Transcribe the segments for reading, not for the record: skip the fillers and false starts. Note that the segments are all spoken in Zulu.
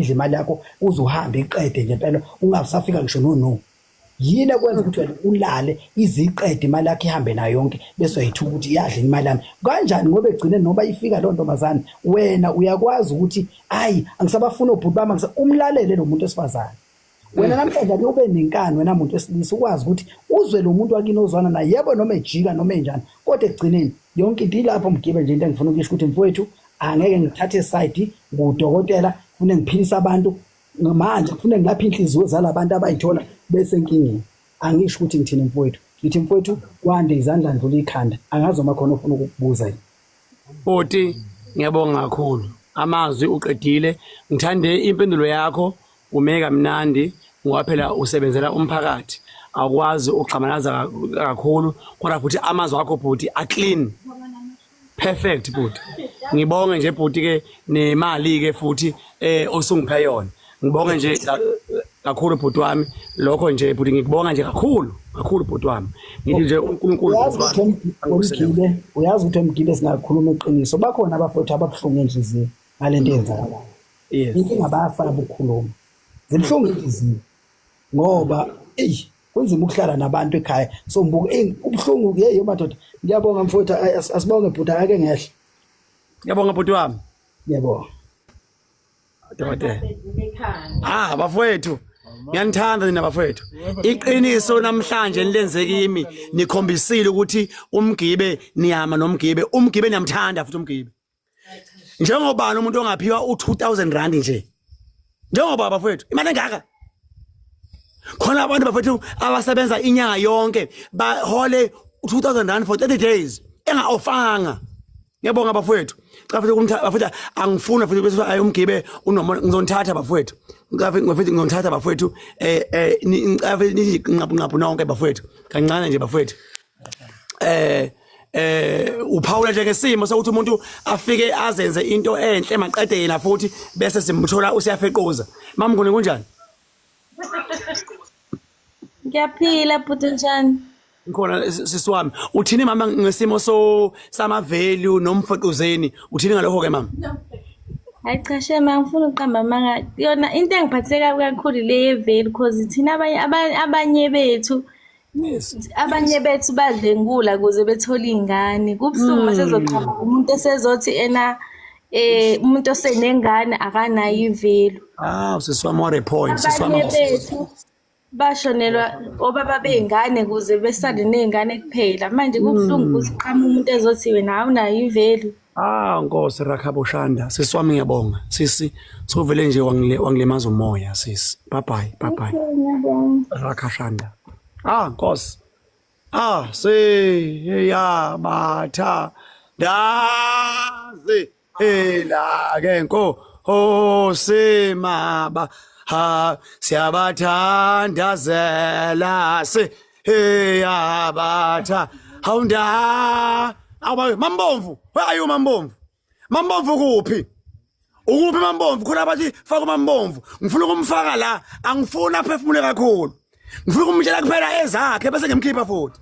Idle imali yakho uze uhambe iqede nje impela ungabusafika ngisho no no. Yini ekwenza ukuthi wena ulale ize iqede imali yakho ihambe nayo yonke bese uyayithuka ukuthi iyadla imali yami kanjani ngoba egcine noma ifika leyo ntombazane wena uyakwazi ukuthi ayi angisabafuni obhuti bami umlalele lo muntu wesifazane wena namhlanje ake ube nenkani wena muntu wesilisa ukwazi ukuthi uzwe lo muntu wakini ozwana naye yebo noma ejika noma enjani kodwa ekugcineni yonke into ilapho mgibe nje into engifuna ukuyisho ukuthi mfowethu angeke ngithathe side ngudokotela kufune ngiphilise abantu manje kufune ngilaphe inhliziyo zalabantu abayithola besenkingeni angisho ukuthi ngithini mfowethu ngithi mfowethu kwande izandla ndlula ikhanda angazi uma khona ofuna ukukubuza yini Bhuti, ngiyabonga kakhulu. Amazwi uqedile. Ngithande impendulo yakho, ume kamnandi ngoba phela usebenzela umphakathi. Awukwazi ukugxamalaza kakhulu kodwa futhi amazwi akho bhuti a clean. Perfect bhuti. Ngibonge nje bhuti ke nemali ke futhi eh osungiphe yona. Ngibonge nje kakhulu bhuti wami. Lokho nje bhuti ngikubonga nje kakhulu, kakhulu bhuti wami. Ngithi nje uNkulunkulu uyazi ukuthi uMgibe, uyazi ukuthi uMgibe singakhuluma iqiniso. Bakhona abafowethu ababuhlungu enhliziyweni ngalento eyenzakalayo. Yes. Inkinga bayasaba ukukhuluma. Zibuhlungu inhliziyo ngoba eyi kunzima ukuhlala nabantu ekhaya. So ngibuka eyi kubuhlungu hey madoda. Ngiyabonga mfowethu asibonge bhuti ake ngehle. Ngiyabonga bhuti wami. Ngiyabonga. Dokotela. Ah bafowethu ngiyanithanda nina bafowethu. Iqiniso namhlanje nilenze kimi nikhombisile ukuthi umgibe niyama nomgibe, umgibe niyamthanda futhi umgibe. Njengobani umuntu ongaphiwa u2000 rand nje. Njengoba bafowethu imali engaka. Khona abantu bafowethu abasebenza inyanga yonke bahole 2000 rand for 30 days engaofanga. Ngiyabonga bafowethu. Cha futhi kumthatha bafowethu angifuni futhi bese ayi umgibe unomona ngizonithatha bafowethu. Ngicela futhi ngizonithatha bafowethu eh eh ngicela futhi nithi nqapu nqapu nonke bafowethu. Kancane nje bafowethu. Eh eh uphawula nje ngesimo sokuthi umuntu afike azenze into enhle maqede yena futhi bese simthola usiyafequza. Mamnguni kunjani? Ngiyaphila bhuti njani? Ngikhona sisi wami. Uthini mama ngesimo so sama value nomfequzeni? Uthini ngalokho ke mama? Hayi cha shema angifuni ukuqamba amanga. Yona into engiphathe kabi kakhulu le ye-value cause thina abanye abanye bethu Yes. Abanye bethu badlengula ukuze bethole iy'ngane. Kubuhlungu uma sezoqhamuka umuntu esezothi ena umuntu osenengane akanayo i-value. Ah, sisi wami what a point. Sisi wami. Abanye bethu bashonelwa obaba bey'ngane ukuze besale ney'ngane kuphela. Manje kubuhlungu ukuthi qhamuka umuntu ezothi wena awunayo i-value. Ah Nkosi Rakhabo Shanda sisi wami ngiyabonga sisi sovele nje wangile wangilimaza umoya sisi bye bye bye bye Rakha Shanda ah Nkosi ah se ya batha ndazi ela ke nko oh maba ha siyabathandazela se hey abatha hawunda awu mambomvu where are you mambomvu mambomvu kuphi ukuphi mambomvu khona abathi faka umambomvu ngifuna ukumfaka la angifuni aphefumule kakhulu ngifuna ukumtshela kuphela ezakhe bese ngimkhipha futhi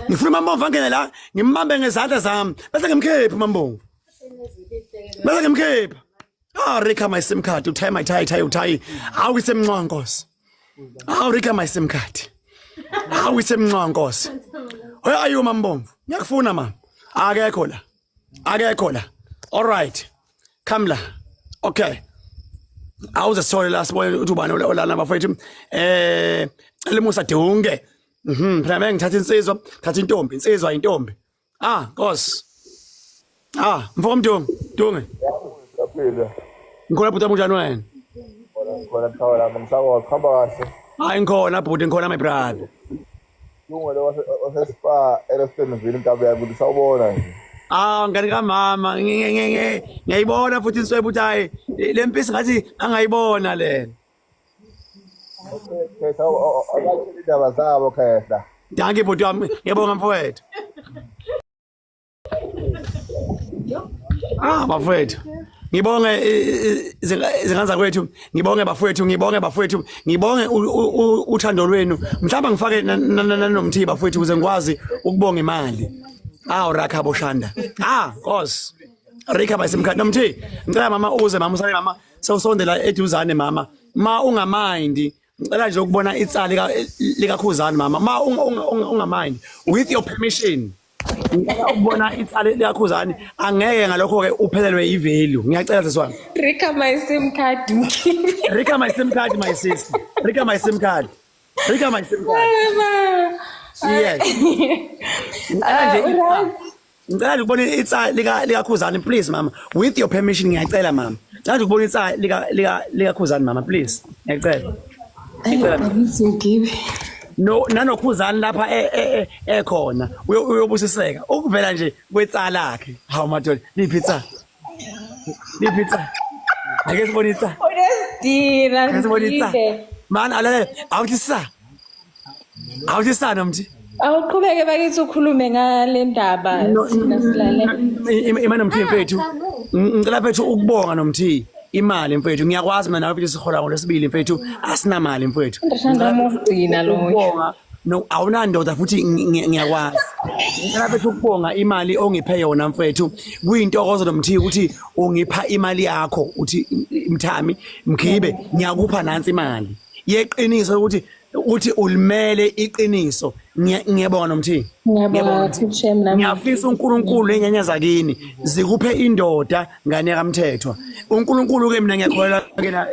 ngifuna umambomvu angene la ngimbambe ngezandla zami bese ngimkhipha umambomvu bese ngimkhipha Ah Rika my sim card uthayi my tie tie uthayi hawu isemncwa nkosi hawu Rika my sim card hawu isemncwa nkosi Where are you mambomvu ngiyakufuna mama akekho la akekho la all right come la okay awuze sithole la sibone ukuthi ubani olana bafethu eh cela musa dunge phela mengithatha insizwa thatha intombi insizwa intombi Ah, Nkosi. Ah, mfo Mdungu, Dunge. Siyaphila. Ngikhona bhuti unjani wena? Ngikhona qhawe lami ngisakwazi kuhamba kahle. Hayi ngikhona bhuti ngikhona my brother. Dunge lo wase spa eRustenville inkabi yami ukuthi sawubona nje. Ah, ngani kamama ngiyayibona futhi inswebe ukuthi hayi le mpisi ngathi angayibona lena. Khehla abatshela indaba zabo khehla. Dankie bhuti wami, ngiyabonga mfowethu. Ah bafowethu. Ngibonge izingane zakwethu, ngibonge bafowethu, ngibonge bafowethu, ngibonge uthando lwenu. Mhlawumbe ngifake nanomthiba bafowethu ukuze ngikwazi ukubonga imali. Ah uRakha boshanda. Ah Nkosi. Rika bayisemkhathi nomthi. Ngicela mama uze mama usale mama. sewusondela eduzane mama, ma ungamind ngicela nje ukubona itsali likaKhuzani mama, ma ungamind, with your permission, ngicela ukubona itsali likaKhuzani. Angeke ngalokho ke uphelelwe ivalue. Ngiyacela siswami. Rika my SIM card, Mkhibe. Rika my SIM card, my sister. Rika my SIM card. Rika my SIM card. Yes. Ngicela nje ngicela nje ukubona itsa likaKhuzani please mama, with your permission, ngiyacela mama. Ngicela nje ukubona itsa likaKhuzani mama, please. Ngiyacela. Ngicela. Mkhibe. No, nanoKhuzani lapha ekhona uyobusiseka ukuvela nje kwetsa lakhe. Hawu madoda, liphi itsa? Liphi itsa? Ake sibone itsa. Unesidina. Ake sibone itsa. Mkhibe. Man, alalela, awuthi sa. Awuthi sa nomthi. Awuqhubeke bakithi ukhulume ngale ndaba, thina silalele. Imane nomthi mfethu. Ngicela mfethu ukubonga nomthi. Imali mfethu, ngiyakwazi mina nawe mfethu, sihola ngolwesibili mfethu, asinamali mfethu. Ngithanda umugcina loyo. Ukubonga no, awunandoda futhi, ngiyakwazi. Ngicela mfethu ukubonga imali ongiphe yona mfethu. Kuyintokozo nomthi ukuthi ungipha imali yakho, uthi mthami Mkhibe, ngiyakupha nansi imali yeqiniso, ukuthi ulimele iqiniso. Ngiyabonga nomthi. Ngiyabonga kakhulu shem nami. Ngiyafisa uNkulunkulu enyanya zakini zikuphe indoda, ngane kaMthethwa. uNkulunkulu ke mina ngiyakholelwa ke la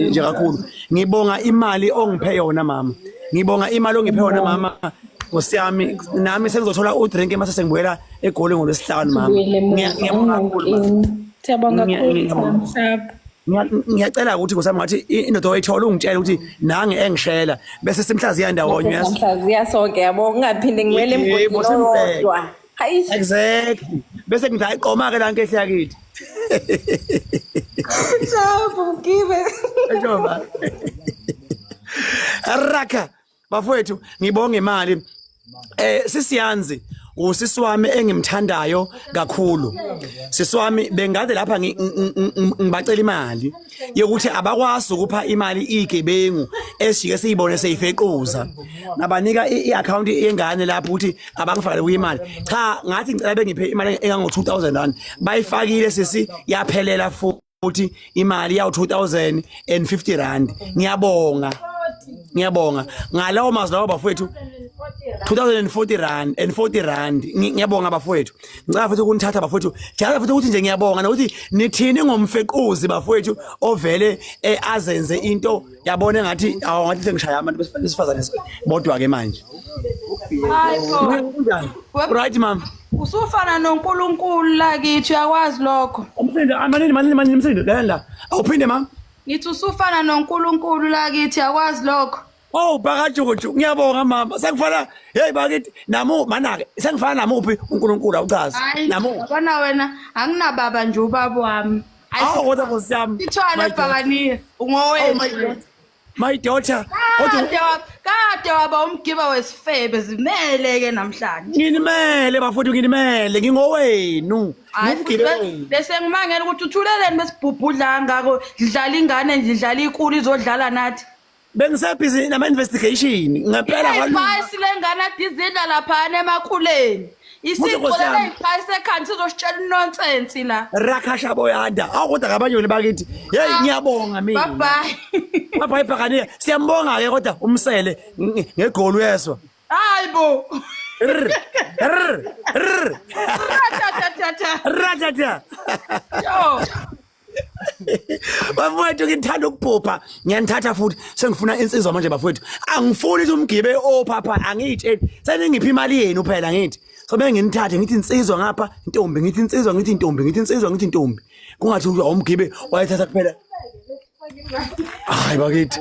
nje kakhulu. Ngibonga imali ongiphe yona mama. Ngibonga imali ongiphe yona mama. Nkosi yami, nami sengizothola udrink mase sengibuyela eGoli ngolwesihlanu mama. Ubuyele emuva. Ngiyabonga kakhulu mama. Siyabonga kakhulu, Ngiyabonga. Sharp. Ngiyacela ukuthi nkosi yami, ngathi indoda oyithola ungitshela ukuthi nange engishela, bese simhlaziya ndawonye, yes. Samhlaziya sonke, yabo, ngingaphinde ngiwele Yebo, emgodini simbheke. owodwa. Hayi. Exactly. Bese ngithi ayiqoma ke la nkehle yakithi. Sharp, Mkhibe. Njengoba. Raka bafowethu, ngibonga imali. Sisiyanzi usisi wami engimthandayo kakhulu. Sisi wami, bengade lapha ngibacela imali yokuthi abakwazi ukupha imali igebengu esijike siyibone seyifequza. Ngabanika i-account yengane lapho ukuthi abangifakele kuyo imali. Cha, ngathi ngicela bengiphe imali engango 2000 rand. Bayifakile sisi, yaphelela futhi imali yawu 2050 rand. Ngiyabonga. Ngiyabonga. Ngalawo mazwi lawo bafowethu, 2040 rand and 40 rand. Ngiyabonga bafowethu. Ngicela futhi ukunithatha bafowethu. Njalo futhi ukuthi nje ngiyabonga nokuthi nithini ngomfequzi bafowethu ovele azenze into yabona engathi awu, ngathi sengishaya abantu besifazane bodwa ke manje. Hayi bo. Kunjani? Right mama. Usufana noNkulunkulu lakithi, uyakwazi lokho. Umsindo amanini manini manini umsindo la la. Awuphinde mama. Ngithi usufana noNkulunkulu lakithi, uyakwazi lokho. Oh bakajuju, ngiyabonga mama. Sengifana, hey bakithi, namu manake sengifana namuphi uNkulunkulu, awuchazi. Hayi, Namu. yabona wena, anginababa nje ubaba wami. Awu kodwa nkosi yami. Ithwale My daughter. bhakaniya Oh my ungowethu. daughter. My daughter. Kodwa Kade waba umgiba wesifebe, zimele ke namhlanje. Nginimele bafowethu, nginimele, ngingowenu. Hayi futhi Ngumgibe wenu. bese ngimangela ukuthi uthuleleni besibhubhudla kangako, dlala ingane nje, dlala ikulu izodlala nathi. Bengisebhizi nama investigation ngempela kwalunga. Iy'payisi le ngane ade izidla laphana emakhuleni. Muthi Nkosi Isicolele yami. iy'payisi ekhanda, sizositshela inonsensi la. Rakhasha boyanda. Awu kodwa ngabanye bakithi. Hey, ngiyabonga mina. Bye bye. Bye bye Phakaniya. Siyambonga ke kodwa umsele ngegoli uyezwa. Hayi bo. R r r. Ratatatata. Ratata. Yo. Bafowethu, ngithanda ukubhubha, ngiyanithatha futhi sengifuna insizwa manje bafowethu. Angifuni ukuthi umgibe ophapha, angiyitsheli. Seningiphi imali yenu phela, ngithi. So benginithathe ngithi insizwa ngapha, intombi, ngithi insizwa, ngithi intombi, ngithi insizwa, ngithi intombi. Kungathi awumgibe wayethatha kuphela. Hayi bakithi.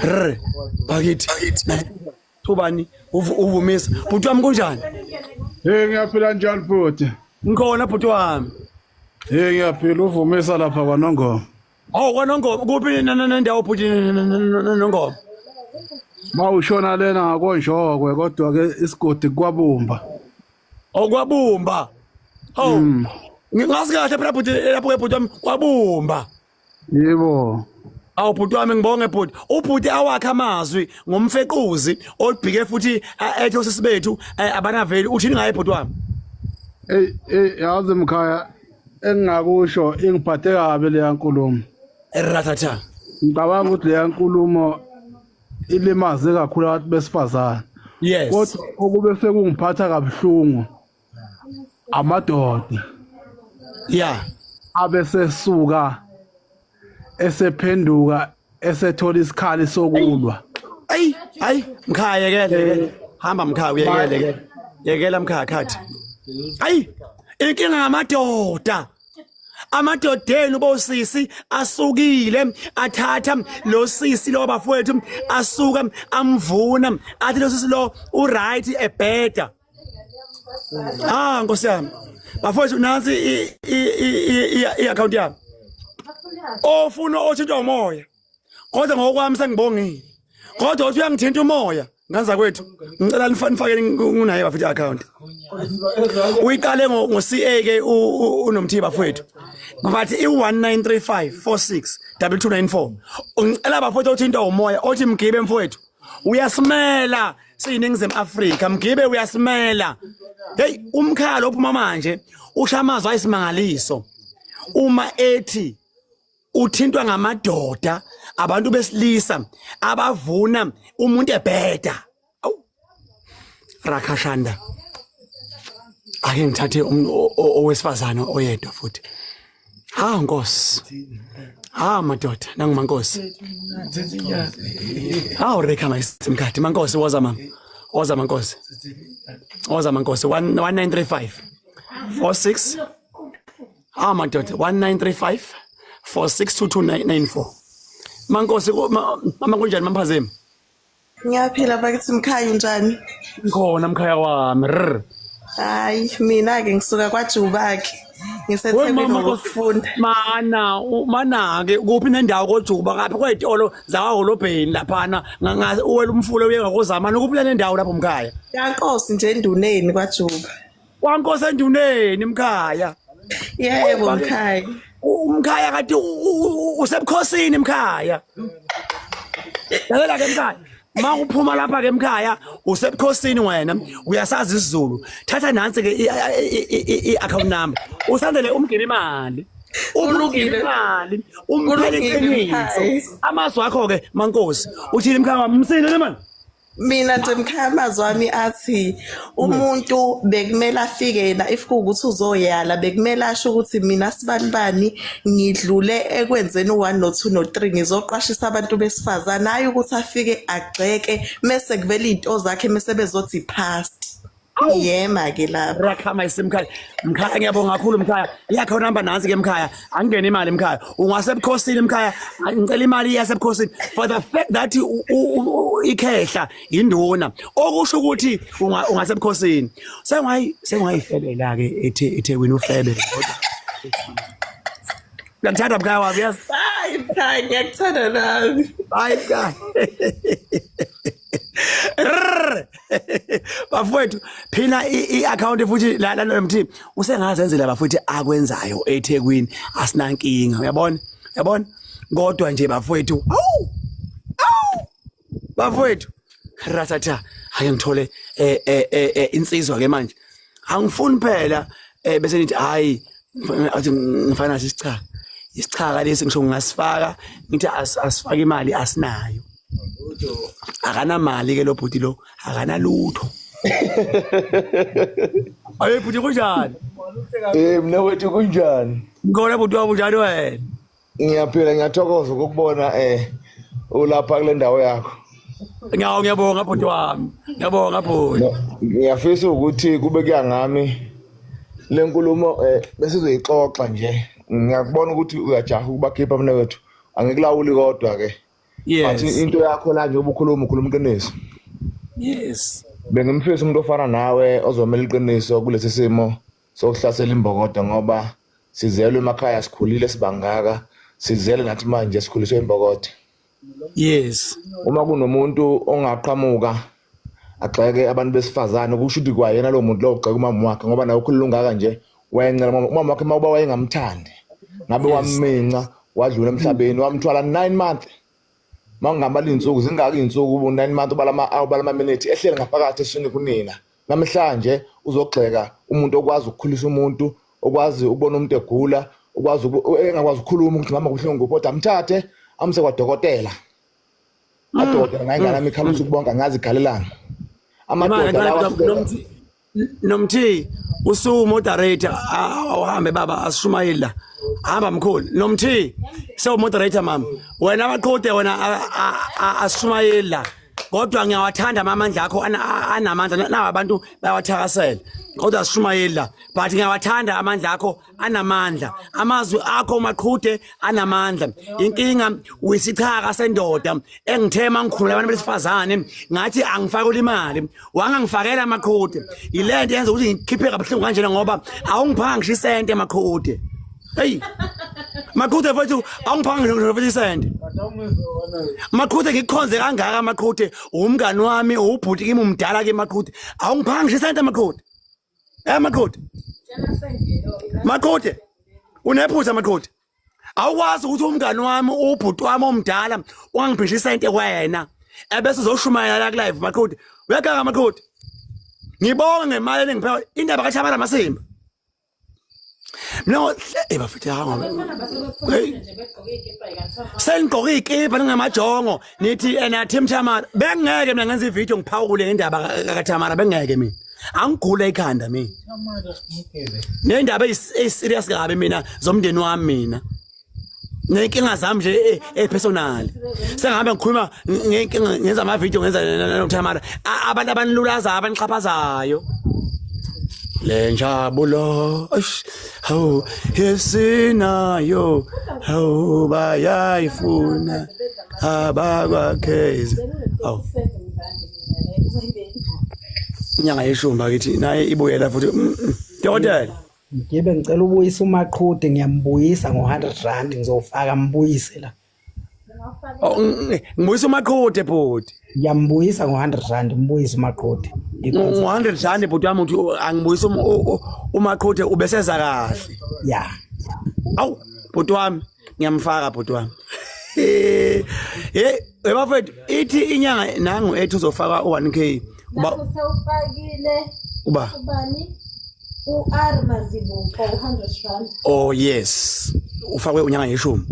R bakithi. Thubani uvumisa. Bhuti wami, kunjani? Hey, ngiyaphila, njani bhuti? Ngikhona bhuti wami. Hey, ngiyaphila, uvumisa lapha kwaNongoma. Oh, kwaNongoma kuphi nendawo bhuti Nongoma? Mawushona lena ngakonjokwe, kodwa ke isigodi kwabumba. Okwabumba. Oh. Ngingazi kahle phela bhuti lapho ke bhuti wami kwabumba. Yebo. Awu bhuti wami, ngibonge bhuti. Ubhuti awakhe amazwi ngomfequzi olibhike futhi ethi osisi bethu abanaveli, uthini ngaye bhuti wami? Hey hey, yazi mkhaya, engingakusho, ingiphathe kabi leya nkulumo. Ratata. Ngicabanga ukuthi leya nkulumo ilimaze kakhulu abantu besifazane. Yes. Kodwa okube sekungiphatha kabuhlungu amadoda. Yeah. Abesesuka esephenduka esethola isikhali sokulwa. Ayi, ayi, mkhaya yekele yekele. Hamba mkhaya uyekele ke. Yekela mkhaya khathi. Ayi, inkinga ngamadoda. Amadodeni bosisi asukile athatha lo sisi lo bafowethu asuka amvuna athi lo sisi lo u right ebheda. Ah nkosi yami. Bafowethu nansi i account yami. Ofuna othintwa umoya. Kodwa ngokwami sengibongile. Kodwa uthi uyangithinta umoya nganza kwethu. Ngicela nifake ngunaye bafethu i-account. Uyiqale ngo CA ke unomthiba bafowethu. Bathi i-1935 46 2294. Ngicela bafowethu othinta umoya othi mgibe mfowethu. Uyasimela siyiningizimu Afrika mgibe uyasimela. Hey umkhaya ophuma manje usha amazwi ayisimangaliso. Uma ethi uthintwa ngamadoda abantu besilisa abavuna umuntu ebheda awu rakhashanda ake ngithathe owesifazane oyedwa futhi ha nkosi ha madoda nangumankosi hawu rekha mayisimkhathi mankosi woza mama woza mankosi woza mankosi 1935 46 Ah madoda 1935 462294. Mankosi mama kunjani mamphazemi? Ngiyaphila bakithi mkhaya unjani? Ngikhona mkhaya wami. Rr. Hayi mina ke ngisuka kwaJubakhe. Ngisethekwini ngokufunda. Mana mana ke kuphi nendawo koJuba ngapha kwezitolo zakwaHolobheni laphana uwela umfula uye ngakozamana kuphi nendawo lapho mkhaya? Yankosi nje enduneni kwaJuba. Kwankosi enduneni mkhaya. Yebo mkhaya. Umkhaya kati usebukhosini mkhaya. Lalela ke mkhaya. Ma uphuma lapha ke mkhaya usebukhosini wena uyasazi isiZulu. Thatha nansi ke i-account number. Usandele umgini imali. Ulungile imali. Umphele iqiniso. Amazwi akho ke mankosi. Uthini mkhaya wami msinde le mani? Mina nje mkhaya amazwi ami athi umuntu bekumele afike yena if kuwukuthi uzoyala bekumele asho ukuthi mina sibanibani ngidlule ekwenzeni u-one no-two no-three ngizoqwashisa abantu besifazane hhayi ukuthi afike agxeke mese kuvela iy'nto zakhe mese bezothi past Ngiyema ke lapho. Rakhama isimkhaya. Mkhaya ngiyabonga kakhulu mkhaya. Iyakho number nansi ke mkhaya. Angene imali mkhaya. Ungasebukhosini mkhaya. Ngicela imali yasebukhosini for the fact that ikhehla induna. Okusho ukuthi ungasebukhosini. Sengayi sengayifebela ke ethe eThekwini ufebe kodwa. Uyakuthanda mkhaya wami yazi. Hayi mkhaya ngiyakuthanda nami. Hayi mkhaya. Bafowethu phina i-account futhi la la MT usengazenzela bafowethu akwenzayo eThekwini asinankinga uyabona uyabona kodwa nje bafowethu awu awu bafowethu ratata ake ngithole eh, eh, eh, eh insizwa ke manje angifuni phela eh bese nithi hayi athi ngifana isichaka isichaka lesi ngisho ngingasifaka ngithi asifake imali asinayo akanamali ke lo bhuti lo akanalutho ayi bhuti kunjani Eh mina wethu kunjani Ngikona bhuti wami unjani wena Ngiyaphila ngiyathokoza ukukubona eh ulapha kule ndawo yakho. Ngiyaw ngiyabonga bhuti wami. Ngiyabonga bhuti. Ngiyafisa ukuthi kube kuya ngami le nkulumo eh besizoyixoxa nje. Ngiyakubona ukuthi uyajaha ukubakhipha mina wethu. Angikulawuli kodwa ke. Yes. But into yakho la njengoba ukhuluma ukhuluma iqiniso. Yes. Bengimfisa umuntu ofana nawe ozomela iqiniso kulesi simo sokuhlasela imbokodo ngoba sizelwe emakhaya sikhulile sibangaka sizele nathi manje sikhuliswe imbokodo yes uma kunomuntu ongaqhamuka agxeke abantu besifazane kusho ukuthi kwayena lo muntu lo ugxeka umama wakhe ngoba nawe ukhulile ungaka nje wayencela umama wakhe uma uba wayengamthandi ngabe wamminca wadlula emhlabeni wamthwala 9 months Mawungabala iy'nsuku zingaki iy'nsuku ubu-nine month ubala ama-hour ubala ama-minute ehleli ngaphakathi eswini kunina. Namhlanje uzogxeka umuntu okwazi ukukhulisa umuntu, okwazi ukubona umuntu egula, Ukwazi engakwazi ukukhuluma ukuthi mama kubuhlungu kodwa amthathe amse kwadokotela. Adokotela naye ingane yami ikhala usuku bonke angazi ikhalelani. Amadoda lawa Nomthi usu moderator awuhambe baba asishumayeli la. Hamba mkhulu. Nomthi sewu moderator mama. Wena amaqhude wena asishumayeli la. Kodwa ngiyawathanda amandla akho anamandla nawa abantu bayawathakasela. Kodwa asishumayeli la. But ngiyawathanda amandla akho anamandla amazwi akho maqhude anamandla inkinga uyisichaka sendoda engithe mangikhulula abantu besifazane ngathi angifake imali wangangifakela amaqhude yilento yenza ukuthi ngikhiphe kabuhlungu kanjena ngoba awungiphanga ngisho isente maqhude hey maqhude mfethu awungiphanga ngisho mfethu isente maqhude ngikukhonze kangaka maqhude umngani wami ubhuti kimi umdala kimi maqhude awungiphanga ngisho isente maqhude Eh maqhude. Maqhude. Unephutha maqhude. Awukwazi ukuthi umngani wami ubhuti wami omdala ungangibhisha isente wena. Ebese uzoshumayela la ku live maqhude. Uyaganga maqhude. Ngibonge ngemali eningiphe indaba kaThabana Masimba. Mina eh bafethu hanga. Hey. Senigqoke ikipa ningamajongo nithi ena Team Thamara. Bengeke mina ngenza ivideo ngiphawule ngendaba kaThamara bengeke mina. Angigule ikhanda mina. Nendaba eyi serious kabi mina zomndeni wami mina. Nenkinga zami nje e-personal. Sengihambe ngikhuluma ngenkinga ngenza ama video ngenza noThamara. Abantu abanilulazayo abanixhaphazayo. Le njabulo eish hawu esinayo hawu bayayifuna abakwakheza awu inyanga yeshumi bakithi naye ibuyela futhi dokotela Ngibe ngicela ubuyisa uMaqhude ngiyambuyisa ngo-100 rand ngizofaka mbuyise la. Oh, ngibuyisa uMaqhude bhuti. Ngiyambuyisa ngo-100 rand mbuyise uMaqhude. Ngo-100 rand bhuti wami uthi angibuyisa uMaqhude ubeseza kahle. Ya. Awu bhuti wami ngiyamfaka bhuti wami. Eh bafethu ithi inyanga nangu ethi uzofaka u1K uba sewufakile uba ubani u-R Mazibuko u-100 rand. Oh yes ufakwe unyanga yeshumi.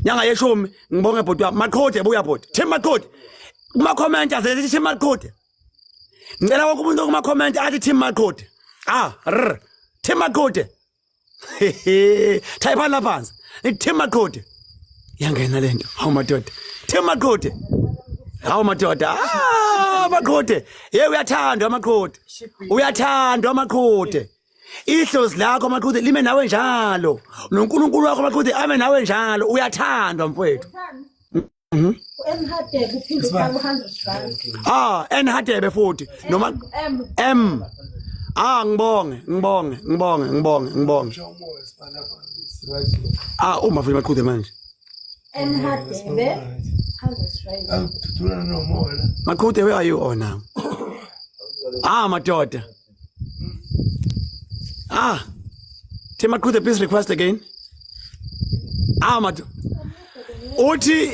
Nyanga yeshumi ngibonge bhuti wami Maqhude buya bhuti. Team Maqhude. Kuma comment azethi Team Maqhude. Ngicela wonke umuntu kuma comment athi Team Maqhude. Ah r Team Maqhude. Type lapha phansi. Team Maqhude. Yangena lento. Hawu madoda. Team Maqhude. Hawu madoda. Ah Maqhude. Hey uyathandwa Maqhude. Uyathandwa Maqhude. Ihlozi lakho Maqhude lime nawe njalo. NoNkulunkulu wakho Maqhude ame nawe njalo. Uyathandwa mfowethu. U-M Hadebe uphinde ufake u-100 rand. Ah, N Hadebe futhi noma M M. Ah ngibonge, ngibonge, ngibonge, ngibonge, ngibonge. Ah uma futhi Maqhude manje. M Hadebe 100 rand. Maqhude where are you on now? Ah madoda. Ah. Team Maqhude please request again. Ah madoda. Uthi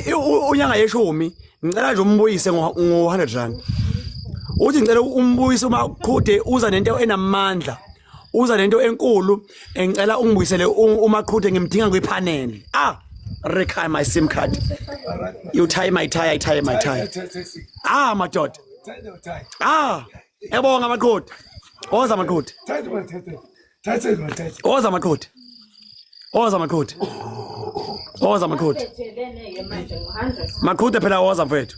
unyanga yeshumi ngicela nje umbuyise ngo 100 rand. Uthi ngicela umbuyise uMaqhude uza nento enamandla. Uza nento enkulu engicela ungibuyisele uMaqhude ngimdinga kwipanel. Ah recall my sim card. You tie my tie, I tie my tie. Ah madoda. Ah ebonga Maqhude. Woza Maqhude. Woza Maqhude. Woza Maqhude. Woza Maqhude. Maqhude phela woza mfethu.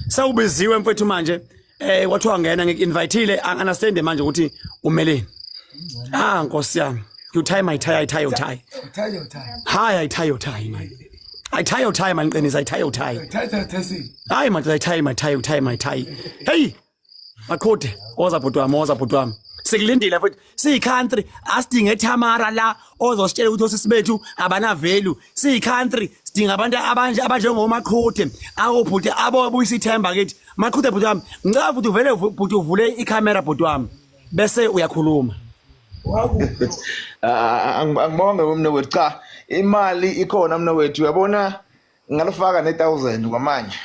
Sewubiziwe mfethu manje. Eh kwathiwa ngena ngiku-invitile angi-understand manje ukuthi umeleni. Ah Nkosi yami. You tie my tie, I tie your tie. Hi, I tie your tie man. I tie your tie man qinisa, I tie your tie. Hayi man, I tie my tie, you tie my tie. Hey! Maqhude, woza bhuti wami, woza bhuti wami. Sikulindile futhi siyi-country asidinge Thamara la ozositshela ukuthi osisi bethu abana value. Siyi-country sidinga abantu abanje abanjengomaqhude awobhuti abobuyisa ithemba kithi. Maqhude bhuti wami, ngicela futhi uvele bhuti uvule ikhamera bhuti wami bese uyakhuluma. Angibonge mnewethu cha imali ikhona mnewethu uyabona ngalifaka ne1000 kwamanje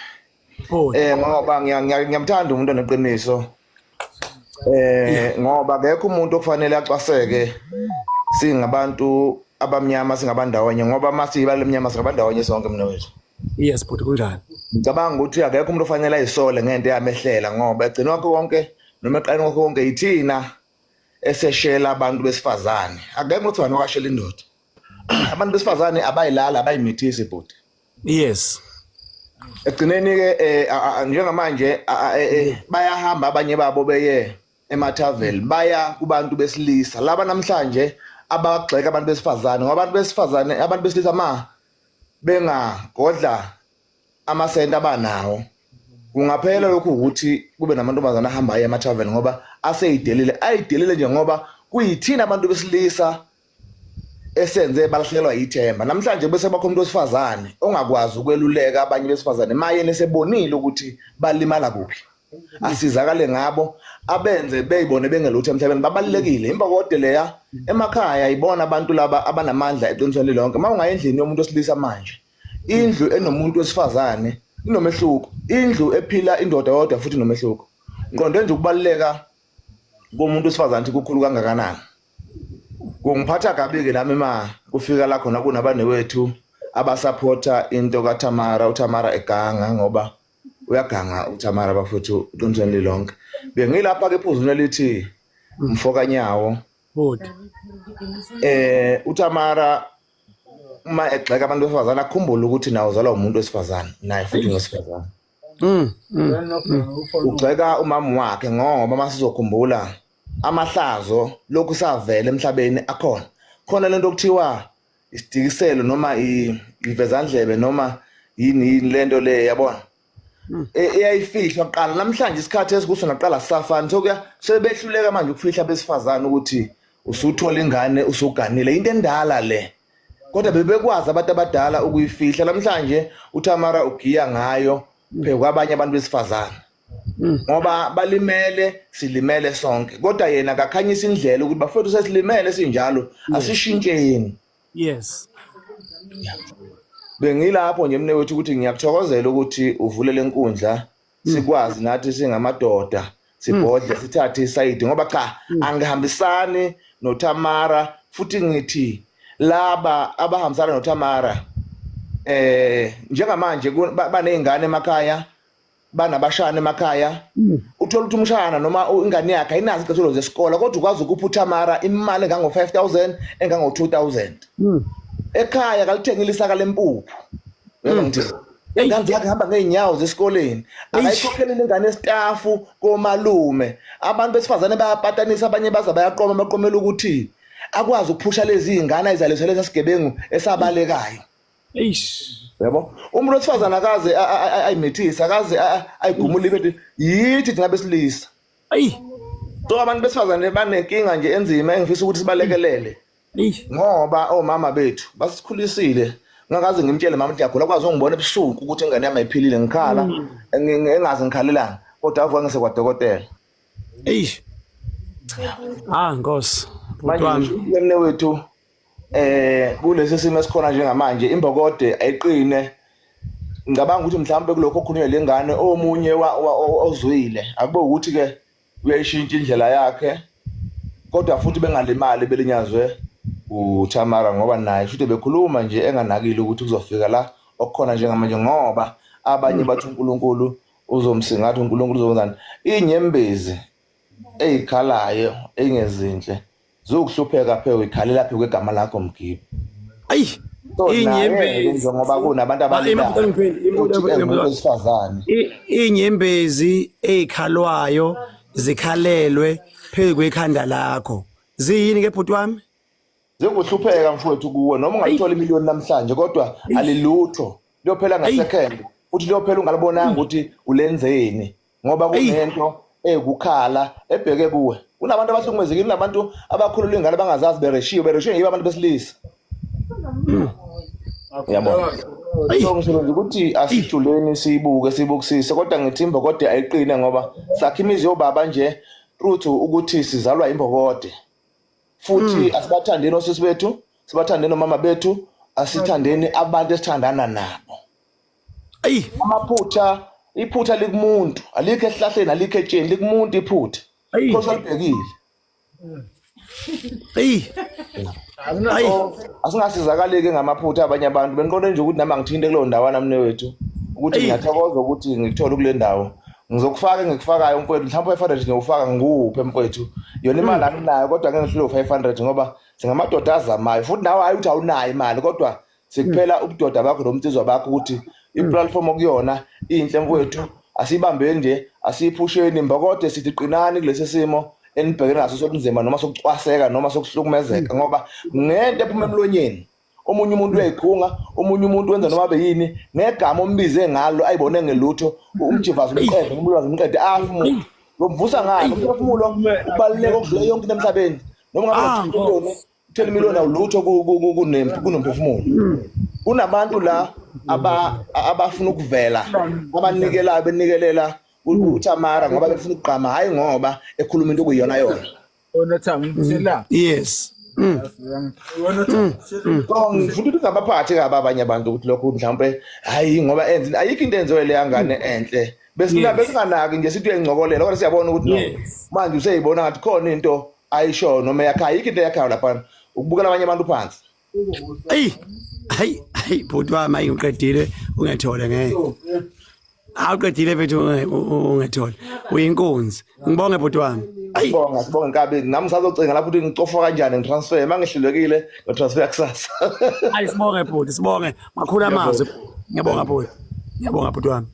ngoba ngiyamthanda umuntu oneqiniso ngoba akekho umuntu okufanele acwaseke singabantu abamnyama singabandawonye ngoba masiyibala emnyama singabandawonye sonke mina wethu. Yes bhuti, kunjani? Ngicabanga ukuthi akekho umuntu ofanele ayisole ngento eyamehlela ngoba egcina kwakho konke noma eqaleni kwakho konke yithina eseshela abantu besifazane. Akekho umuntu othi wakashela indoda. Abantu besifazane abayilala abayimithisi bhuti. Yes. Egcineni ke njengamanje bayahamba abanye babo beye emathaveni, baya kubantu besilisa laba namhlanje abagxeka abantu besifazane ngoba abantu besifazane abantu besilisa ma bengagodla amasenti abanawo kungaphela lokhu ukuthi kube namantombazana ahamba aye emathaveni ngoba aseyidelile ayidelile nje ngoba kuyithina abantu besilisa esenze balahlekelwa yithemba. Namhlanje bese bakho umuntu wesifazane ongakwazi ukweluleka abanye besifazane mayena esebonile ukuthi balimala kuphi, asizakale ngabo, abenze beyibone bengelutho emhlabeni. Babalulekile imbokode leya emakhaya, ibona abantu laba abanamandla eqinisweni lonke. Uma ungaya endlini yomuntu wesilisa manje, indlu enomuntu wesifazane inomehluko, indlu ephila indoda yodwa futhi inomehluko. Ngiqonde nje ukubaluleka komuntu wesifazane ukuthi kukhulu kangakanani. Kungiphatha kabi-ke nami ma kufika la khona kunabanewethu abasaphotha into kaTamara, uTamara eganga ngoba uyaganga uTamara bafethu uqinisweni lilonke. Bengilapha ke ephuzweni elithi mfokanyawo. Bhuti. uTamara uma egxeka abantu besifazane akhumbule ukuthi nawe uzalwa umuntu wesifazane, naye futhi ngowesifazane. Ugxeka umama wakhe ngoba masizokhumbula amahlazo lokhu savela emhlabeni akhona. Khona lento okuthiwa isidikiselo noma ivezandlebe noma yini yini lento le, yabona, eyayifihlwa kuqala. Namhlanje isikhathi esikuso naqala sisafani, sokuya sebehluleka manje ukufihla besifazane ukuthi usuthola ingane usuganile, into endala le, kodwa bebekwazi abantu abadala ukuyifihla. Namhlanje uTamara ugiya ngayo phezu kwabanye abantu besifazane ngoba balimele, silimele sonke, kodwa yena akakhanyisa indlela ukuthi bafowethu sesilimele sinjalo, asishintsheni. Yes. Bengilapho nje mne wethu ukuthi ngiyakuthokozela ukuthi uvule lenkundla sikwazi nathi singamadoda sibhodle sithathe isayidi, ngoba cha angihambisani noTamara, futhi ngithi laba abahambisana noTamara njengamanje banezingane emakhaya, banabashana emakhaya, uthola ukuthi umshana noma ingane yakhe ayinazo izicathulo zesikole, kodwa ukwazi ukupha uTamara imali engango 5000 engango 2000. Ekhaya kalithengile isaka lempuphu, uyabona ngithi ingane zakhe ihamba ngeenyawo zesikoleni, akayikhokhelile ingane estafu komalume. Abantu besifazane bayapatanisa, abanye baza bayaqoma, baqomela ukuthi akwazi ukuphusha lezi zingane ayizaliswe lesi sigebengu esabalekayo. Eish. Yabo, umuntu wesifazane akaze ayimithise, akaze ayigumule ibethu, yithi thina besilisa. Ayi. So abantu besifazane banenkinga nje enzima engifisa ukuthi sibalekelele. Ngoba omama bethu basikhulisile, ngakaze ngimtshele mama ukuthi ngiyagula, kwazi ungibona ebusuku ukuthi ingane yami ayiphilile, ngikhala engazi ngikhalelani, kodwa avuka ngise kwadokotela. Eish. Ah Nkosi. Manje mne wethu kulesi simo esikhona njengamanje imbokode ayiqine. Ngicabanga ukuthi mhlawumbe kulokho okhulunywa lengane omunye ozwile akube ukuthi ke uyayishintsha indlela yakhe, kodwa futhi bengalimali belinyazwe uTamara ngoba naye futhi bekhuluma nje enganakile ukuthi kuzofika la okukhona njengamanje, ngoba abanye bathi uNkulunkulu uzomsingatha, uNkulunkulu uzokwenzani. Inyembezi ezikhalayo engezinhle zokuhlupheka phe uyikhalela phe kwegama lakho Mgibe. Ayi, inyembezi njengoba kunabantu abalilayo wesifazane, inyembezi ezikhalwayo zikhalelwe phezu kwekhanda lakho ziyini ke bhuti wami? Zikuhlupheka mfowethu kuwe, noma ungalithola imiliyoni namhlanje kodwa alilutho, liyophela ngesecond, futhi liyophela ungalibonanga ukuthi ulenzeni, ngoba kunento ekukhala ebheke kuwe. Kunabantu abahlukumezekile, kunabantu abakhulula ingane abangazazi, bereshiwe, bereshiwe yibo abantu besilisa. Uyabona? So ngisho nje ukuthi asijuleni siyibuke sibukisise, kodwa ngithi imbokode ayiqine ngoba sakha imizi yobaba nje truthu ukuthi sizalwa imbokode. Futhi asibathandeni osisi bethu, sibathandeni omama bethu, asithandeni abantu esithandana nabo. Ayi, amaphutha, iphutha likumuntu, alikho esihlahleni, alikho etsheni, likumuntu iphutha. Ayi. Khosa libhekile. Ayi. Ayi. Asingasizakali-ke ngamaphutha abanye abantu. Bengiqonde nje ukuthi nami angithinte kuleyo ndawana mnewethu, ukuthi Eyi. ngiyathokoza ukuthi ngikuthole kule ndawo. Ngizokufaka engikufakayo mfowethu, mhlawumbe 500 ngiyowufaka ngikuphe mfowethu. Yona imali anginayo kodwa ngeke ngihlule u-500 ngoba singamadoda azamayo, futhi nawe hayi ukuthi awunayo imali kodwa sikuphela ubudoda bakho nomnsizwa bakho ukuthi i-platform okuyona inhle mfowethu, asiyibambeni nje, asiyiphusheni mbokode, sithi qinani kulesi simo enibhekene naso sobunzima noma sokucwaseka noma sokuhlukumezeka, ngoba ngento ephuma emlonyeni omunye umuntu uyayikhunga, omunye umuntu wenza noma beyini ngegama ombize ngalo ayibone ngelutho, umjivazo umqede, umlwazi umqede, afe umuntu lomvusa ngalo. Umphefumulo ubaluleke okudlula yonke into emhlabeni, noma ngabe unethiliyoni 10 million awulutho kunomphefumulo. Kunabantu la abafuna ukuvela, abanikelayo benikelela uTamara ngoba befuna ukugqama, hayi ngoba ekhuluma into okuyiyona yona. Yes. So ngifuna ukuthi ngabaphathi kabi abanye abantu ukuthi lokhu mhlawumbe hayi ngoba enze ayikho into enziwe leya ngane enhle, besina besinganaki nje sithi uyayincokolela, kodwa siyabona ukuthi no manje useyibona ngathi khona into ayishoyo noma yakhayo, ayikho into eyakhayo laphana, ukubukela abanye abantu phansi. Ayi. Hayi, hayi bhuti wami, ayi ngiqedile ungethole ngeke. Awuqedile mfethu ungethole. Uyinkunzi. Ngibonge bhuti wami. Ayi. Sibonga, sibonge nkabi, nami ngisazocinga lapho ukuthi ngicofa kanjani ngitransfer, uma ngihlulekile ngitransfer kusasa. Ayi sibonge bhuti, sibonge. Makhulu amazwi. Ngiyabonga bhuti. Ngiyabonga bhuti wami.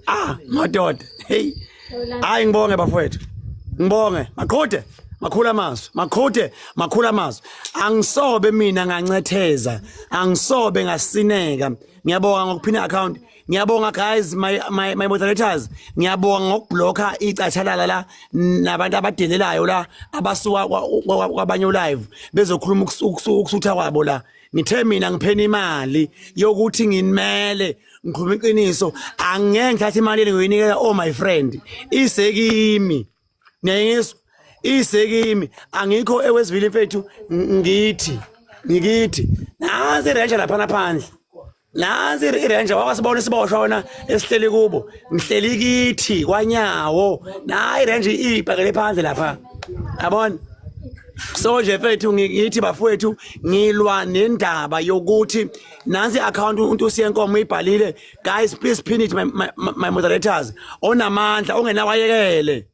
Ah, madoda. Hey. Hayi ngibonge bafowethu. Ngibonge. Maqhude. Makhulu amazwi. Maqhude, makhulu amazwi. Angisobe mina ngancetheza. Angisobe ngasineka. Ngiyabonga ngokuphina account. Ngiyabonga guys, my moderators. Ngiyabonga ngokublocker icathalala la nabantu abadelelayo la abasuka kwabanye live bezokhuluma ukusutha kwabo la. Ngithe mina ngipheni imali yokuthi nginimele ngikhuluma iqiniso, angeke ngithathe imali ngiyinikela oh my friend, isekimi niyayizwa isekimi, angikho ewesivile mfethu, ngithi ngikithi nansi irenja lapha phandle, nansi irenja wakasibona isiboshwa wena esihleli kubo, ngihleli kithi kwanyawo, nayi irenja ibhakele phandle lapha, yabona. So nje mfethu ngithi bafowethu ngilwa nendaba yokuthi nansi account umuntu usiyenkomo uyibhalile, guys please pin it, my moderators, onamandla ongenawayekele.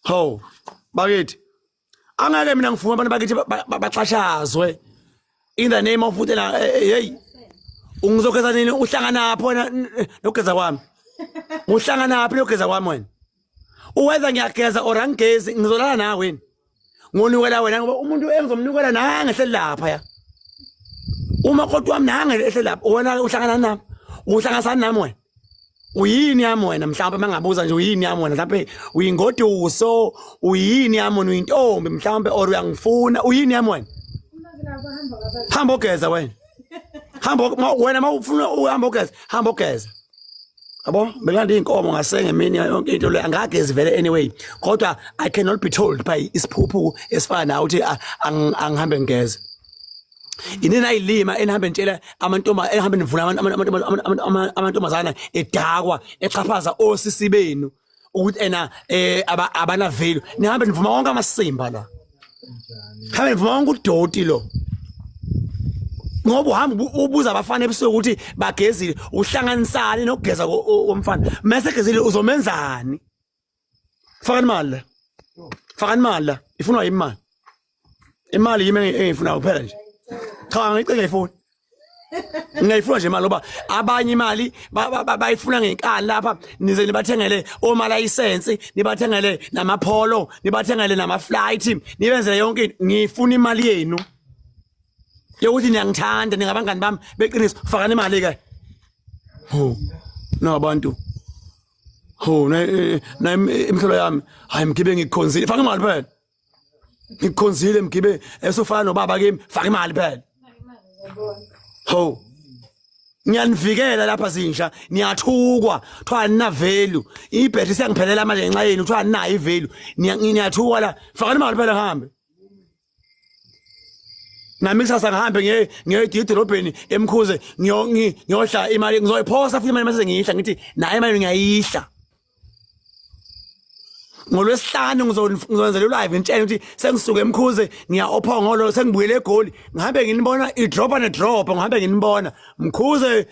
Ho bakithi angeke mina ngivume abantu bakithi baxhashazwe in the name of ukuthi hey ungizogeza nini, uhlanganaphi wena nokugeza kwami, uhlanganaphi nokugeza kwami wena, uwhether ngiyageza or angigezi ngizolala nawe wena, ngonukela wena ngoba umuntu engizomnukela nange ehleli lapha ya uma kodwa wami nange ehleli lapha, wena uhlangana nami, uhlanganisana nami wena, uyini yami wena, mhlawumbe mangabuza nje uyini yami wena, mhlawumbe uyingoduso, uyini yami wena, uyintombi mhlawumbe or uyangifuna, uyini yami wena, hamba ogeza wena, hamba wena mawufuna uhamba ogeza, hamba ogeza. Yabo belanda inkomo ngasenge emini yonke into le angagezi vele anyway, kodwa I cannot be told by isiphuphu esifana nawe ukuthi angihambe ngigeze. Inini ayilima enihambe nitshela amantombazana, enihambe nivula amantombazana edakwa exhaphaza osisi benu ukuthi ena abana value, nihambe nivuma wonke amasimba la, hambe nivuma wonke udoti lo, ngoba uhamba ubuza abafana ebusuku ukuthi bagezile, uhlanganisani nokugeza komfana, mase egezile uzomenzani? Fakani imali la, fakani imali la, ifunwa imali, imali yimi engiyifunayo kuphela nje, cha ngicela ngiyifuna, ngiyayifuna nje imali, ngoba abanye imali bayifuna ngenkani lapha, nize nibathengele omalayisensi, nibathengele namapholo, nibathengele nama-flight, nibenzele yonke into. Ngifuna imali yenu yokuthi niyangithanda, ningabangani bami beqiniso, fakani imali ke. Ho nabantu, ho na imhlolo yami, hayi mgibe ngikukhonzile, faka imali phela, ngikukhonzile mgibe esofana nobaba kimi, faka imali phela. Ho ngiyanivikela lapha zinja, niyathukwa kuthiwa nina value, ibhetri siyangiphelela manje ngenxa yenu, kuthiwa ninayo ivalue, niyathukwa la, fakani imali phela ngihambe nami kusasa, ngihambe ngiye edolobheni emkhuze, ngiyohla imali, ngizoyiphosa futhi imali mase ngiyihla, ngithi nayo imali ngiyayihla. Ngolwesihlanu ngizowenzela ulive ngitshele ukuthi sengisuke emkhuze ngiya ophongolo sengibuyele egoli ngihambe nginibona idropa nedropa ngihambe nginibona mkhuze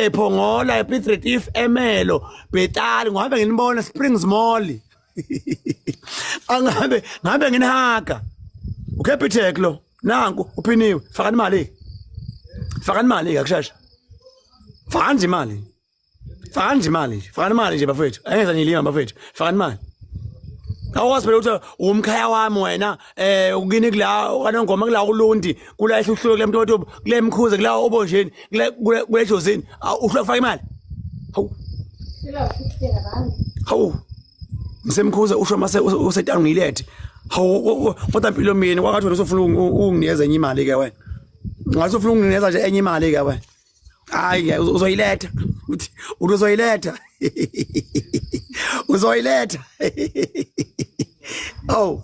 ephongola e, e, e, ePiet emelo Betali ngihambe nginibona Springs Mall angihambe ngihambe nginihaga uCapitec lo nanku uphiniwe fakani imali fakani imali akushesha fakani nje imali Fakani nje imali nje. Fakani imali nje bafethu. Angeza nilima bafethu. Fakani imali. Awukwazi phela ukuthi umkhaya wami wena eh ukini kula kanongoma kula ulundi kula ehluhluke kule mntu kule mkhuze kula obonjeni kule kule jozini uhlula kufaka imali. Hawu. Hawu. Ngisemkhuze usho mase usetanu ngilethe. Hawu kodwa impilo mina kwakathi wena usufuna unginikeza enye imali ke wena. Ngathi ufuna unginikeza nje enye imali ke wena. Hayi uzoyiletha. Uthi uzoyiletha. Uzoyiletha. Oh.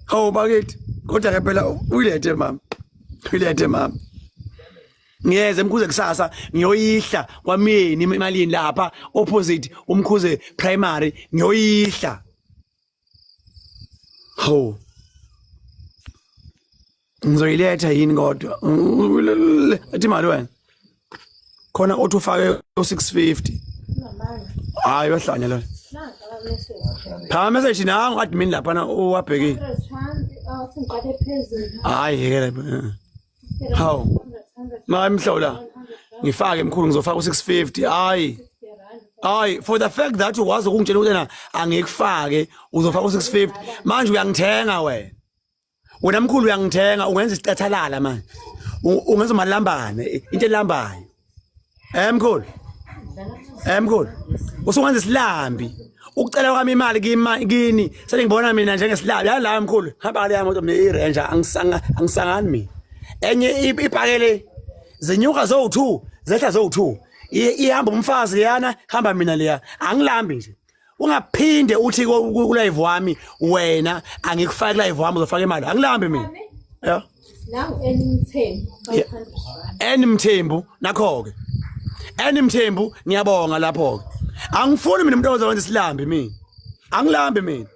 Hawu bakithi. Kodwa ke phela uyilethe mama. Uyilethe mama. Ngiyeze emkhuze kusasa ngiyoyihla kwamyeni emalini lapha opposite umkhuze primary ngiyoyihla. Hawu. Ngizoyiletha yini kodwa? Athi imali wena. Khona othi ufake u650. Hayi wahlanya lo. Phaka message nangu admin lapha na uwabhekile. Hayi yekela. Hawu. Mayimhlola. Ngifake mkhulu ngizofaka u650. Hayi. Hayi for the fact that ukwazi ukungitshela ukuthi na angikufake uzofaka u650 manje uyangithenga wena. Wena mkhulu uyangithenga ungenza isicathalala manje. Ungenza umalambane into elambayo. Eh mkhulu. Eh mkhulu. Usungenza isilambi. Ukucela kwami imali kimi kini selingibona mina njengesilambi. Ya la mkhulu. Hamba ngale moto mina iRanger angisanga angisangani mina. Enye ipakele zinyuka zowu2 zehla zowu2. Ihamba umfazi leyana hamba mina leya. Angilambi nje. Ungaphinde uthi ku live wami wena angikufaki live wami uzofaka imali. Angilambi mina. Yeah. Nangu Eni Mthembu 500 Eni Mthembu nakho ke. Eni Mthembu ngiyabonga lapho ke. Angifuni mina umuntu ozowenza isilambi mina. Angilambi mina.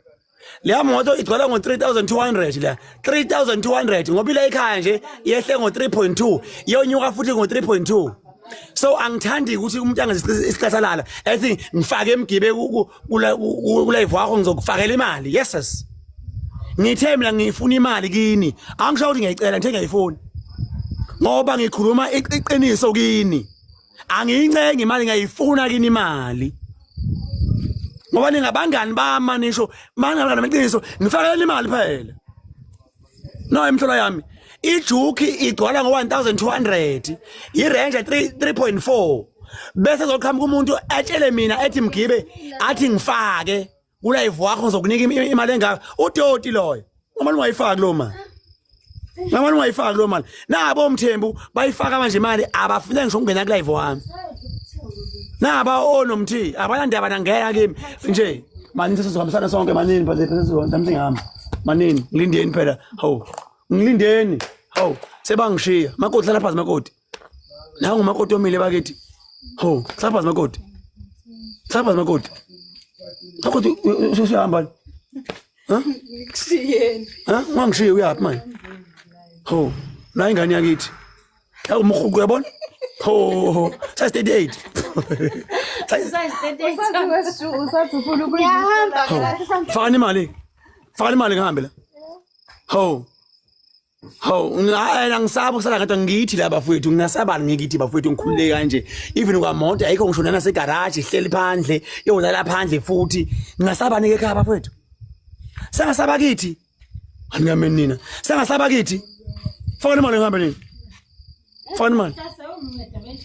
Leya moto igcwala ngo 3200 la. 3200 ngoba ile ekhaya nje yehle ngo 3.2 iyonyuka futhi ngo 3.2. So angithandi ukuthi umuntu angenze isicasalala ethi ngifake emgibe ku live wakho ngizokufakela imali. Yes sis. Ngithe mina ngifuna imali kini. Angisho ukuthi ngiyayicela ngithe ngiyayifuna. Ngoba ngikhuluma iqiniso kini. Angiyincengi imali ngiyayifuna kini imali. Ngoba ningabangani bami nisho mangabangani beqiniso ngifakela imali phela. No imhlola yami. Ijuki igcwala ngo-1200 iRanger 3.4 bese zoqhamuka umuntu atshele mina ethi mgibe athi ngifake kulive wakho ngizokunika imali engaka udoti loyo noma ungayifaki lo mali noma ungayifaki lo mali nabo mthembu bayifaka manje imali abafune ngisho ukungena kulive wami naba onomthi abanandaba nangena kimi nje manini sesizohambisana sonke manini phela sesizohambisana ngihamba manini ngilindeni phela hawu ngilindeni hawu sebangishiya makoti hlala phansi makoti nangu umakoti omile bakithi ho hlala phansi makoti hlala phansi makoti makoti usuyahamba ha Ngikushiyeni. ha ungangishiyi uyaphi manje ho nayi ingane yakithi umhugu uyabona ho size 38 Usathi usathi ufuna Ngiyahamba fakani imali fakani imali ngihambe la ho Hawu ngayena ngisaba ukusala ngedwa ngithi la bafowethu ngingasabani ngikithi bafowethu ngikhululeke kanje even kwamonto ayikho ngisho nana segarage ihleli phandle yolala phandle futhi ngingasabani ke ekhaya bafowethu sengasaba kithi angingameni nina sengasaba kithi fakani imali ngihambe nini fakani imali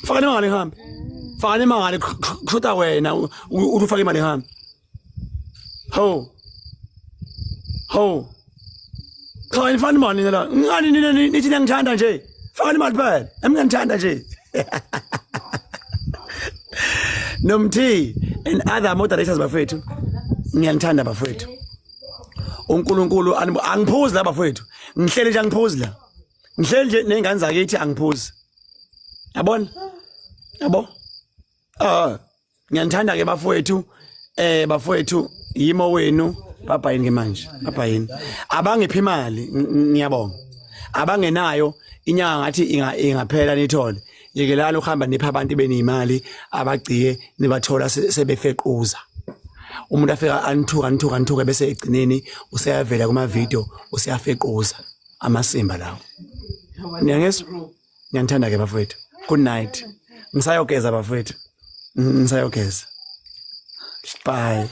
fakani imali ngihambe fakani imali kushuta wena uthi ufake imali ngihambe Ho. Ho. Cha nifana imali nina la. Ngani nina nithi niyangithanda nje. Fakani imali phela. Emngithanda nje. Nomthi and other moderators bafethu. Ngiyanithanda bafethu. uNkulunkulu angiphuzi la bafethu. Ngihleli nje angiphuzi la. Ngihleli nje nezingane zakithi angiphuzi. Yabona? Yabo? Ah. Ngiyanithanda ke bafowethu eh bafowethu Yimo wenu bhabhayini ke manje, bhabhayini. Abangiphi imali, ngiyabonga. Abangenayo inyanga ngathi ingaphela nithole. Yekelani ukuhamba nipha abantu beniyimali abagciye nibathola sebefequza. Umuntu afika anithuka anithuka anithuka bese egcineni useyavela kuma video useyafequza amasimba lawo. Niyangizwa? Ngiyanithanda ke bafowethu. Good night. Ngisayogeza bafowethu. Ngisayogeza. Bye.